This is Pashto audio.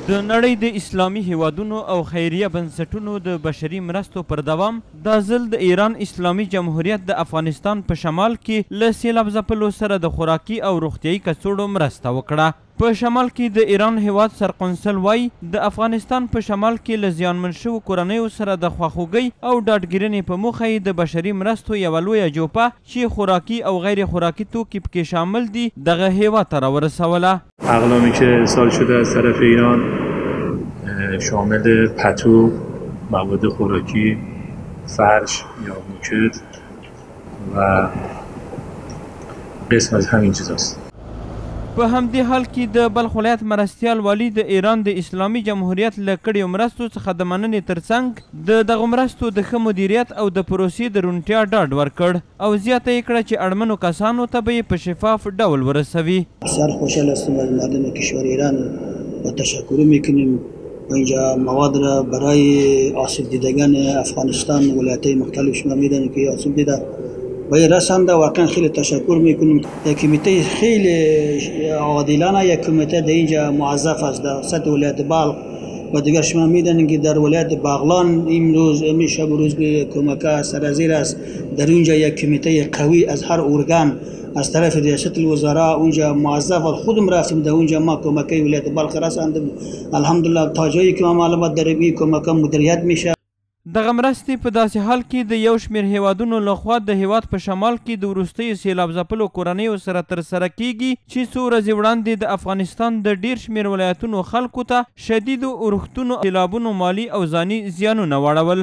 د نړۍ د اسلامي هیوادونو او خیریه بنسټونو د بشري مرستو پر دوام دا ځل د ایران اسلامي جمهوریت د افغانستان په شمال کې له سیلاب ځپلو سره د خوراکي او روغتیايي کڅوړو مرسته وکړه. په شمال کې د ایران هیواد سرقونسل وایي، د افغانستان په شمال کې له زیانمن شوو کورنیو سره د خواخوږۍ او ډاډګیرنې په موخه یې د بشري مرستو یوه لویه جوپه چې خوراکي او غیر خوراکي توکي پکې شامل دي دغه هیواد ته راورسوله. اقلامی که ارسال شده از طرف ایران شامل پتو، مواد خوراکی، فرش یا موکت و قسم از همین چیزاست. په همدې حال کې د بلخ ولایت مرستیال والي د ایران د اسلامي جمهوریت له کړیو مرستو څخه د مننې ترڅنګ د دغو مرستو د ښه مدیریت او د پروسې د روڼتیا ډاډ ورکړ او زیاته یې کړه چې اړمنو کسانو ته به یې په شفاف ډول ورسوي. بسیار خوشحال هستم از مردم کشور ایران و تشکر میکنیم و اینجا مواد را برای آسیب دیدگان افغانستان ولایت مختلف شما میدانید که آسیب دیده و این رسنده واقعا خیلی تشکر میکنیم. یک کمیته خیلی عادلانه، یک کمیته در اینجا موظف است در سطح ولایت بلخ و دیگر شما میدانید که در ولایت بغلان امروز شب و روز کمک سرازیر است. در اونجا یک کمیته قوی از هر ارگان از طرف ریاست الوزراء اونجا موظف خودم رفتیم در اونجا ما کمک ولایت بلخ رساندیم. الحمدلله تا جایی که ما معلومات داریم این کمک مدیریت میشه. دغه مرستې په داسې حال کې د یو شمېر هیوادونو لخوا د هیواد په شمال کې د وروستیو سیلاب ځپلو کورنیو سره ترسره کیږي چې څو ورځې وړاندې د افغانستان د ډېر شمېر ولایتونو خلکو ته شدیدو اورښتونو سیلابونو مالي او ځاني زیانونه واړول.